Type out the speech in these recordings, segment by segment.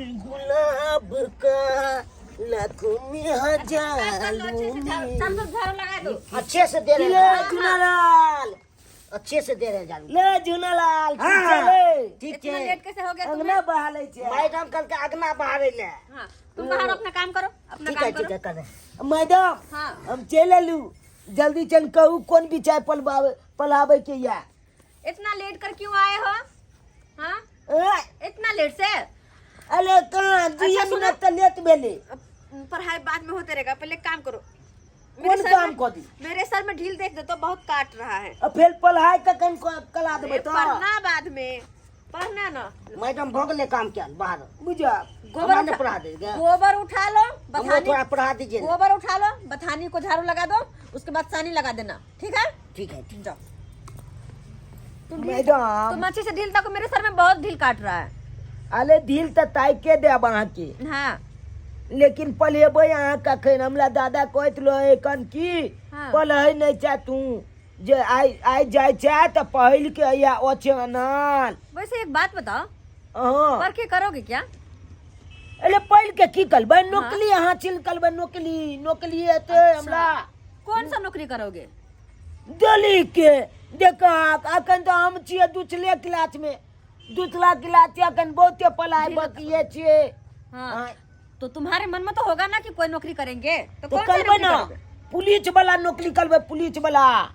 फूल गुलाब का लाखों में हजारों में। सब सब झाड़ू लगा दो। अच्छे से दे रहे ले हैं। झूनालाल, अच्छे से दे रहे हैं झाड़ू। ले झूनालाल, ठीक हाँ। छै? ठीक इतना है। लेट कैसे हो गया तुम्हें? अंगना बहालै छै। मैडम कल के अगना बहारे ले। हाँ, तुम बाहर अपना काम करो, अपना ठीक है। काम ठीक करो। है, कर रहे। मैडम, हाँ। हम चलि एलू, जल्दी चल कहू कोन विचार पलबाबै पढ़ाबै के या। इतना लेट कर क्यों आए हो? हाँ, ए, इतना लेट से? अरे कहाँ दुइये अच्छा, सुनो। मिनट तऽ लेट भेलै। अब पढ़ाई बाद में होते रहेगा, पहले काम करो। कोन सर काम में- कऽ दी? मेरे सर में ढील देख दो तो बहुत काट रहा है। आ फेर पढ़ाइ कखन करा देबै अरे, तऽ? पढ़ना बाद में, पढ़ना ना। मैडम भऽ गेलै काम क्या बाहर। बुझब। गोबर हमरा नहीं उठा- पढ़ा देगा। गोबर उठा लो, हमको बथानी थोड़ा पढ़ा दीजिए ना। गोबर उठा लो, बथानी को झाड़ू लगा दो, उसके बाद सानी लगा देना, ठीक है? ठीक है, ठीक। जाओ तुम ढील- मैडम, तुम अच्छे से ढील तक, मेरे सर में बहुत ढील काट रहा है। अरे ढील तऽ ताकिके देब अहाँके। हाँ। लेकिन पढ़ेबै अहाँ कखन? हमरा दादा कहैत रहै कन की हाँ। पढ़ै नहि छै तू, जे आइ आइ जाइ छै तऽ पढ़ि के अइया ओछे अनल। वैसे एक बात बताओ, हाँ। पढ़ के करोगे क्या? अरे पढ़ि के की करबै? नौकरी अहाँ चिल करबै, नौकरी नौकरी एतै हमरा। कौन सा नौकरी करोगे? दिल्ली के देख, अखन तऽ हम छियै दूसरे क्लास में, दूसरा क्लास छै, अखन बहुते पढ़ाइ बकिए छियै। हाँ। हाँ। तो तुम्हारे मन में तो होगा ना कि कोई नौकरी करेंगे, तो तो कौन सा करबै नौकरी ना। करोगे? पुलिस वाला नौकरी करबै, पुलिस वाला।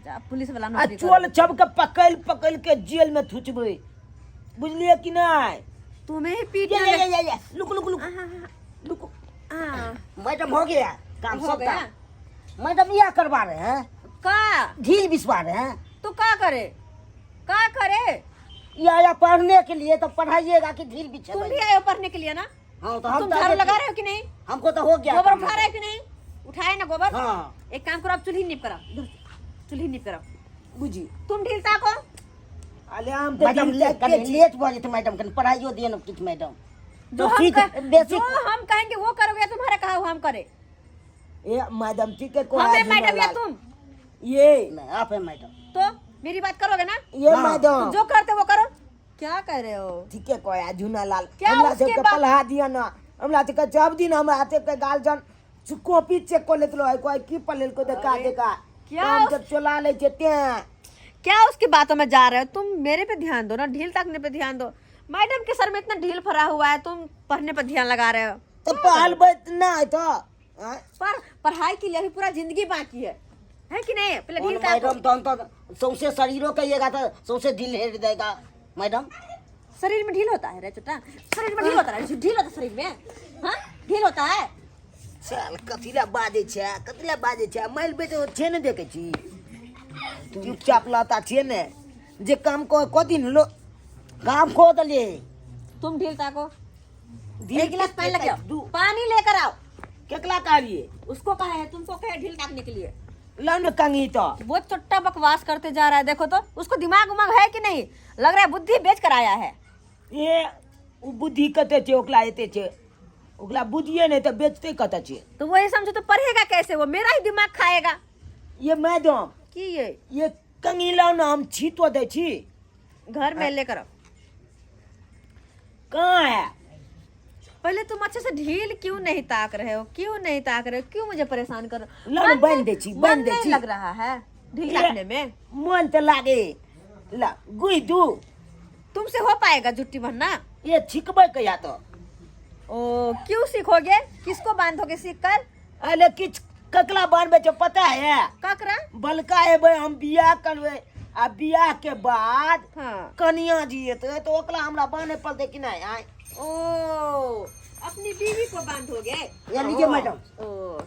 जा, पुलिस वाला आ नौकरी चोल करोगे। सबके पकड़ि पकड़ि के जेल में थुचबै, बुझलियै कि नहि? तुम्हें ही पीटने ये ये लग- ये ये लुक लुक लुक हाँ, हाँ, लुक। हाँ। मैडम हो गया काम। हो सब गया? काम मैडम यह करवा रहे हैं। का? ढील बिछवा रहे हैं। तो का करे, का करे? या पढ़ने के लिए तो पढ़ाइएगा कि ढील बिछे? तुम भी आए हो पढ़ने के लिए ना? हाँ, तो हम तुम तो झाड़ू आगे- लगा रहे हो कि नहीं? हमको तो हो गया गोबर काम। उठा रहे हो कि नहीं? उठाए ना गोबर? हाँ। एक काम करो, अब चूल्ही नीप कराओ, इधर से, चूल्ही नीप कराओ। बुझी। तुम ढील ताको। अरे हम तऽ मैडम ढील ले ताकिते कनी छी। लेट भऽ जेतै मैडम, कनी पढ़ाइयो दिअ ने किछु मैडम। जो तो हम ठीक जो बेसिक हम कहेंगे वो करोगे या तुम्हारा कहा हुआ हम करे? ए मैडम, ठीक है को हमें मैडम या तुम? ये नहीं, आप है मैडम। तो मेरी बात करोगे ना? ये हाँ। मैडम, तो जो करते वो करो। क्या कर रहे हो? ठीके कहया झूना लाल। क्या हमरा उसके सबके बाद- पढ़ा दिया ना, हमरा सबके जब दिन हमरा सबके गार्जियन कॉपी चेक कऽ लेत रहै, कोई की पढ़ लेलको देखा अरे, देखा। क्या हम उस- जब चला लै छै तें। क्या उसकी बातों में जा रहे हो तुम? मेरे पे ध्यान दो ना, ढील ताकने पे ध्यान दो। मैडम के सर में इतना ढील भरा हुआ है, तुम पढ़ने पर ध्यान लगा रहे हो। तऽ पढ़बै नहि तऽ आँय? पर पढ़ाई के लिए अभी पूरा जिंदगी बाकी है है कि नहीं? पहले ढील ताको। मैडम तहन तऽ सौंसे शरीरो कहिएगा तऽ सौंसे ढील हेर देगा मैडम। शरीर में ढील होता है रे चुटा? शरीर में ढील होता है? ढील होता है शरीर में? हाँ, ढील होता है? चल, कथी लए बाजै छै, कथी लए बाजै छै? मारि बेच छै ने, देखै छी चुपचाप लता छियै ने, जे काम कऽ कऽ दिन लो। काम खो देलियै। तुम ढील ताको। ढील एक गिलास पानी लेके आओ। दू। पानी लेकर आओ। केकरा कहलियै? उसको कहा है, तुमको कहे ढील ताकने के लिए। लाउ ने कंघी तऽ। वो चुट्टा बकवास करते जा रहा है, देखो तो उसको दिमाग उमाग है कि नहीं? लग रहा है बुद्धि बेच कर आया है। ए ओ बुद्धि कते छै ओकरा? एते छै ओकरा बुद्धिए नहि तऽ बेचते कतऽ छै? तो वही समझो, तो पढ़ेगा कैसे? वो मेरा ही दिमाग खाएगा। ये मैडम, की ये? ये कंघी लाउ ने, हम छीतो दै छी। घर में लेकर आओ। कहाँ है? पहले तुम अच्छे से ढील क्यों नहीं ताक रहे हो? क्यों नहीं ताक रहे हो? क्यों मुझे परेशान कर रहे हो? ला ने मन बान्हि नहीं- दै छी, मन बान्हि दै नहीं छी। लग रहा है ढील ताकने में। मन तऽ लागे ला गुइ दू। तुमसे हो पाएगा जुट्टी भरना? ये छिकबै कहिया तऽ? ओ क्यों सीखोगे? किसको बांधोगे सीख कर? अरे किछु ककरा बान्हबै छै पता है? ककरा? बलका एबै, हम बियाह करबै आ बियाह के बाद हाँ। कनिया जी एतै तऽ ओकरा हमरा बान्है पड़तै कि नहि आँय? ओ अपनी बीवी को बांधोगे? या लीजिए मैडम। ओ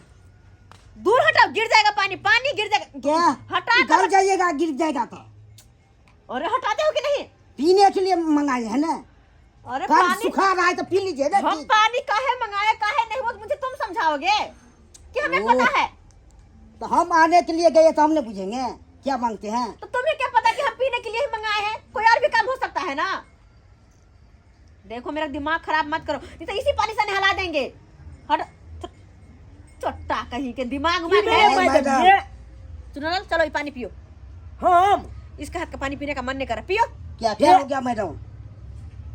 दूर हटाओ, गिर जाएगा पानी, पानी गिर जाएगा। क्या? हटा। गल जाइएगा, गिर जाएगा तो। अरे हटाते हो कि नहीं? पीने के लिए मंगाए है ना। अरे कान पानी सुखा रहा है तो पी लीजिए ना। हम पानी काहे मंगाए काहे नहीं, वो मुझे तुम समझाओगे कि हमें ओ। पता है? तो हम आने के लिए गए तो हम नहीं पूछेंगे क्या मांगते हैं? तो तुम्हें क्या पता कि हम पीने के लिए ही मंगाए हैं? कोई और भी काम हो सकता है ना। देखो, मेरा दिमाग खराब मत करो, नहीं तो इसी पानी से नहला देंगे। हट चट्टा कहीं के, दिमाग उमाग है? ये मैडम, मैडम। ये चुनाल, चलो ये पानी पियो। हम इसका हाथ का पानी पीने का मन नहीं कर रहा, पियो। क्या क्या हो गया मैडम?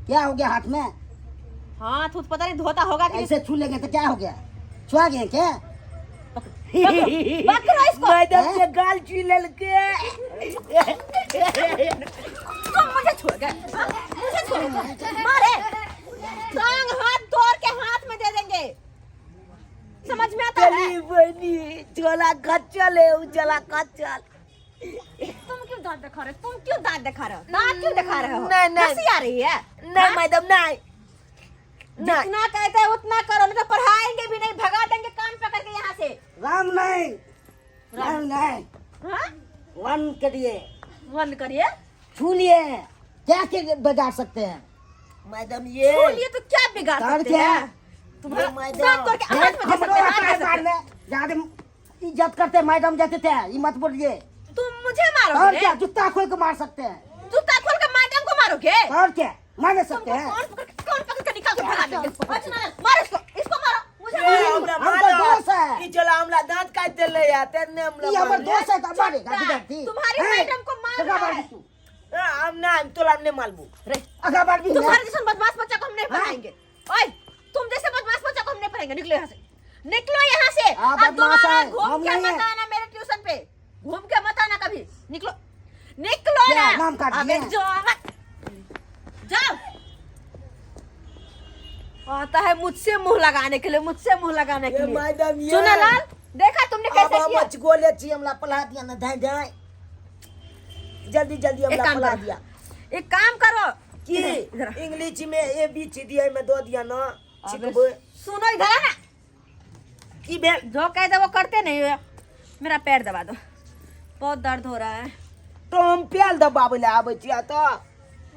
क्या हो गया हाथ में? हाथ उथ पता नहीं धोता होगा कि नहीं। ऐसे छू लेंगे तो क्या हो गया, छुआ गए क्या? पकड़ो पकड़ो इसको। मैडम के गाल छू लेलके। तुम मुझे छोड़ गए, हाँ? मुझे छोड़ गए, मारे टांग हाथ तोड़ के हाथ में दे देंगे, समझ में आता है? चली बनी चला खच्चल है, उ चला खच्चल। तुम क्यों दांत दिखा रहे हो? तुम क्यों दांत दिखा रहे हो? दांत क्यों दिखा रहे हो? नहीं, नहीं। हंसी आ रही है? नहीं मैडम, नहीं नहीं। जितना कहते हैं उतना करो, नहीं तो पढ़ाएंगे भी नहीं, भगा देंगे कान पकड़ के यहाँ से। राम नहीं, राम नहीं। हाँ? वन करिए। बंद करिए। छू लिए क्या के बिगाड़ सकते हैं? मैडम ये छू लिए तो क्या बिगाड़ और सकते क्या? हैं? तुम्हारा ये मैडम। दांत तोड़ के हाथ में दे हमरो सकते हैं, हाथ आता में है दे सकते हैं। मारने, ज्यादा इज्जत करते मैडम जाते थे, ये मत बोलिए। तुम मुझे और मारोगे? क्या, जूता खोल के मार सकते हैं। जूता खोल के मैडम को मारोगे? और क्या मार सकते तुमको हैं? कौन पकड़ कौन पकड़ के निकाल के भगा देंगे। अच्छा ना, मारो इसको, इसको मारो, मुझे ए, मारो। हमरा हमको मारो। दोष है। ई चला हमरा दांत काट देले या तेने हमरा ये हमर मारले। दोस्त है तो मारेगा चुप बिगाड़ती। तुम्हारी हैं? मैडम को मार आगा रहा बढ़ है। तू। ए, हम ना, हम तोला नहीं मारबू। रे, आगा बढ़ भी ना। तुम्हारे जैसे बदमाश बच्चा को हम नहीं हाँ? पढ़ाएंगे। ओए, तुम जैसे बदमाश बच्चा को हम नहीं पढ़ाएंगे। निकलो यहाँ से, निकलो यहाँ से। हाँ, अब बदमाश दोबारा है, घूम हम के नहीं मत है। आना मेरे ट्यूशन पे, घूम के मत आना कभी। निकलो, निकलो क्या, ना। नाम काट अबे दिए? जाओ, जाओ। आता है मुझसे मुंह लगाने के लिए, मुझसे मुंह लगाने के ये लिए। मैडम ये। चुना लाल, देखा तुमने अब कैसे हम किया? अचगोले छी, हमरा पला दिया ना, धाय धाय। जल्दी जल्दी एक हमरा काम पला करो। दिया। एक काम करो की इधर आओ। इंग्लिश में A B C D I में दो दिया ना। अबे, सिखबै। सुनो इधर आना। की भेल? जो कह दे वो करते नहीं हो। मेरा पैर दबा दो, बहुत दर्द हो रहा है। तो हम प्याल दबाबै लए आबै छियै तऽ।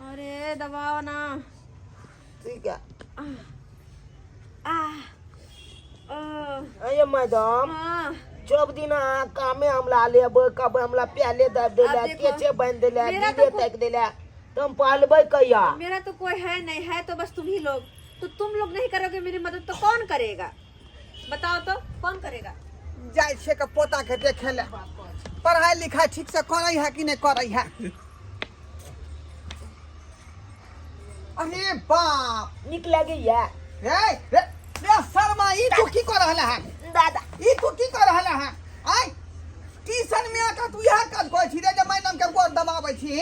अरे दबाओ ना। ठीक है। आ, ओ, अरे मैडम, हाँ। सब दिन अहाँ कामे हमरा लेबै, कहबै हमरा प्याले दाबि देले, आब देखो, केचे बान्हि देले, मेरा दिले तो ताकि देले, तऽ हम पहलबै कहिया? मेरा तो कोई है नहीं, है तो बस तुम ही लोग। तो तुम लोग नहीं करोगे मेरी मदद तो कौन करेगा? बताओ तो कौन करेगा? जाइ छियै के पोता के देखे ले, पढ़ाई लिखाई ठीक से करै है कि नहि करै है। अरे बाप, नीक लगैया? रे रे रे शर्मा, ई तू की कर रहल है? दादा, ई तू की कर रहल है? आय ट्यूशन में आके तू इएह काज करै छी रे, जे मैडम के गोर दबाबै छी?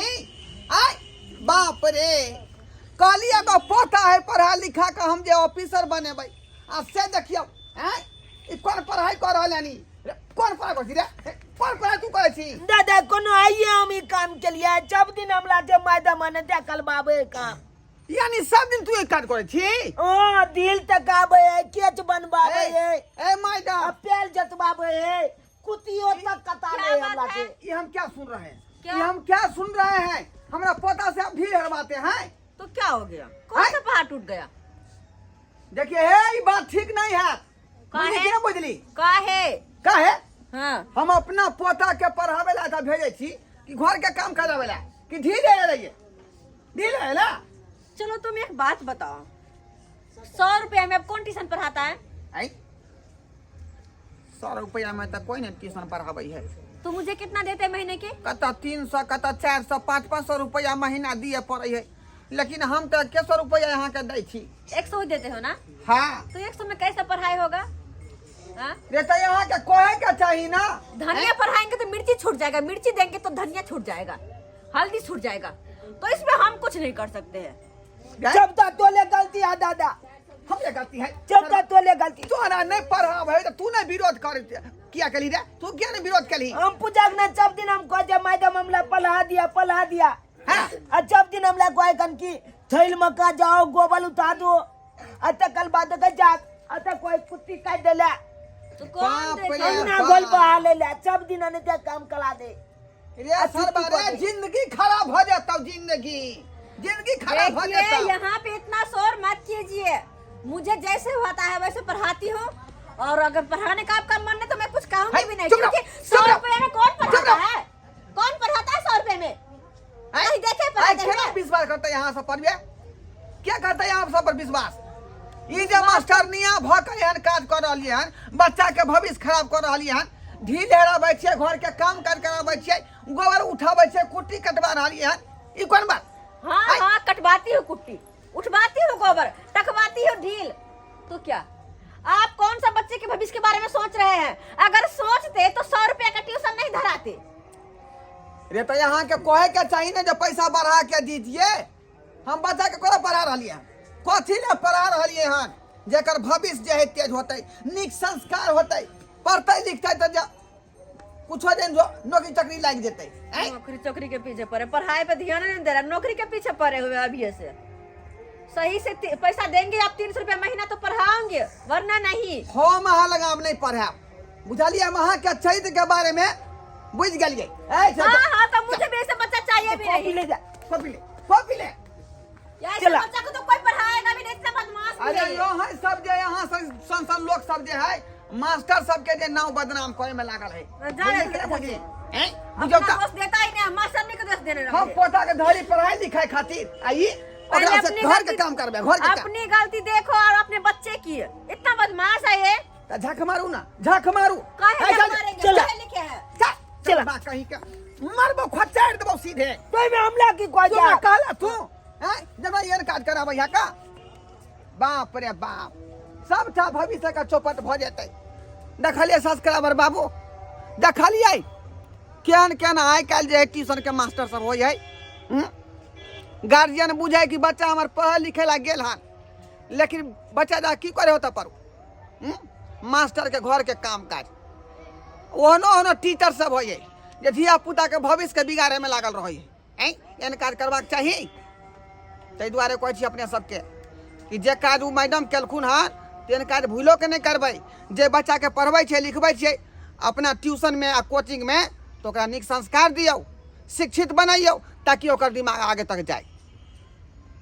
आय बाप रे, कहली एगो पोता है पढ़ा लिखा के हम जे ऑफिसर बनेबै, आ से देखियौ आय ई कोन पढ़ाई कर रहल हनी रे, कोन पढ़ाई करै छी रे? हे, कोन पढ़ाई तू करै छी? दादा, कोनो आइए हम ई काम केलियै, सब दिन हमरा जे मैडम ने देखल बाबे काम। यानी सब दिन तू एक काज करै छी? ओ दिल तकाबै है, केच बनबाबै है, ए मैडम, आ पेल जतबाबै है, कुतियो तक कता क्या नहीं बात हमरा है? के। ये हम क्या सुन रहे हैं? क्या? ये हम क्या सुन रहे हैं? हमरा पोता से आप भीड़ हरवाते हैं। तो क्या हो गया? कौन सा पहाड़ टूट गया? देखिए हे, ई बात ठीक नहीं है। का बुझली है? कि ना बुझली? का है? का है? हाँ। हम अपना पोता के पढ़ावे ला था भेजे छी कि घर के काम करावे ला कि ढीले रहिए ढीले ला। चलो तुम एक बात बताओ, 100 रुपया में अब कौन ट्यूशन पढ़ाता है? आई 100 रुपया में तो कोई नहीं ट्यूशन पढ़ावे है। तो मुझे कितना देते हैं महीने के? कतऽ 300, कतऽ 400, 500 रुपया महीना दिए पड़े है, लेकिन हम तो 100 रुपया यहाँ के दै छी। 100 ही देते हो ना? हाँ। तो 100 में कैसा पढ़ाई होगा? हाँ? रे तो यहाँ के कहे के चाही ना। धनिया पढ़ाएंगे तो मिर्ची छूट जाएगा, मिर्ची देंगे तो धनिया छूट जाएगा, हल्दी छूट जाएगा, तो इसमें हम कुछ नहीं कर सकते हैं। जब तक तोले गलती है दादा। हम ये गलती है? जब तक तोले गलती। तोरा नहीं पढ़ावे तो तू नहीं विरोध कर किया कली रे, तू क्या नहीं विरोध कली? हम पूजा ना सब दिन हम कह जे मैडम हमला पढ़ा दिया, पढ़ा दिया। हाँ। आ जब दिन हमला कहे कन की थैल मका जाओ गोबल उठा दो, आ तकल बाद के जा, आ त कोई कुत्ती काट देला। तो कौन बाप देता रे। है? अंगना बाप। गोल बहा ले ले, सब दिन ने ते काम करा दे। रे सरबा रे, जिंदगी खराब हो जाता, जिंदगी जिंदगी खराब हो देखिए जाता। यहाँ पे इतना शोर मत कीजिए, मुझे जैसे होता है वैसे पढ़ाती हूँ, और अगर पढ़ाने का आपका मन नहीं तो मैं कुछ कहूंगी है, भी नहीं, चुप रहो, क्योंकि 100 चुप रहो, रुपये में कौन चुप पढ़ाता रहो। है? कौन पढ़ाता है 100 रुपये में? आय, नहीं देखे आय, पढ़ाते केना हुए। विश्वास करते यहाँ सब पर बे? क्या करते यहाँ सब पर विश्वास? ई जे मास्टरनिया भ के एहन काज कर रहलियै हन, बच्चा के भविष्य खराब कर रहलियै हन, ढील हेराबै छियै, घर के काम काज कराबै छियै, गोबर उठाबै छियै, कुट्टी कटवा रहलियै हन, ई कोन बात? हाँ आय। हाँ, कटवाती हूँ कुट्टी। उठवाती हूँ गोबर, टकवाती हूँ ढील, तो क्या आप कौन सा बच्चे के भविष्य के बारे में सोच रहे हैं? अगर सोचते तो 100 रुपया का ट्यूशन नहीं धराते। रे, तो यहाँ के कहे के चाही ने जे पैसा बढ़ा के दीजिए। हम बच्चा के कोना पढ़ा रहलियै हन? कथी ले पढ़ा रहलियै हन? जेकर भविष्य जे है तेज होतै, नीक संस्कार होतै, पढ़तै लिखतै तऽ जे कुछो दिन जो नौकरी चकरी लागि जेतै, आँय? नौकरी चौकरी के पीछे पड़े, पढ़ाई पे ध्यान नहीं दे रहा, नौकरी के पीछे पड़े हुए अभी से। सही से पैसा देंगे आप 300 रुपया महीना तो पढ़ाओगे, वरना नहीं। हम अहाँ लग आब नहि पढ़ायब, बुझलियै? हम अहाँके चरित्र के बारे में बुझि गेलियै। ए, चल, हाँ हाँ, तो मुझे भी ऐसे बच्चा चाहिए भी कॉपी नहीं। ले जा। कॉपी ले, कॉपी ले। या ऐसे चला। बच्चा को तो कोई पढ़ाएगा भी नहीं, इतना बदमाश भी अरे है। यो है सब जे यहाँ सन सन लोग सब जे है, मास्टर सबके जे नाव बदनाम करे में लागल है। जा बुझलियै रे, कि नहि बुझलियै? हैं? अपना बुझौ तऽ दोष देता ही नहीं, मास्टर नहीं को दोष देने हम लगे। पोता के धरी पढ़ाई लिखाई खातिर आ ई पहले ओकरा से अपनी घर के गलती- काम करबे, घर के काम। अपनी गलती देखो और अपने बच्चे की। इतना बदमाश है ये। तऽ झक मारू ना, झक मारू। काहे ए, झक चल, मारेंगे? चला। पढ़े लिखे हैं। चल, चल। चला। बा कहीं के मारबो, खचाड़ देबो सीधे। तो में हमला की कोई तू जा ना कहला तू हैं जब एहन काज कराबै है का? बाप रे बाप, सबटा भविष्य के चौपट भऽ जेतै। देखलियै सब्सक्राइबर बाबू, देखलियै केहन केहन आइ काल्हि जे है ट्यूशन के मास्टर सब होइ है? गार्जियन बुझै कि बच्चा हमर पढ़ै लिखै ला गेल हन, लेकिन बच्चा जा की करे होता पर मास्टर के घर के काम काज। ओहनो ओहनो टीचर सब होइ है जे धिया पुता के भविष्य के बिगाड़े में लागल रहै है। ऐं, एहन काज करबाक चाही? ताहि दुआरे कहै छी अपने सबके कि जे काज ओ मैडम केलखुन हन, तेहन काज भूलो के नहि करबै। जे बच्चाके पढ़बै छै, लिखबै छियै अपना ट्यूशनमे आ कोचिंगमे, तऽ ओकरा नीक संस्कार दियौ, शिक्षित बनैयौ, ताकि ओकर दिमाग आगे तक जाय।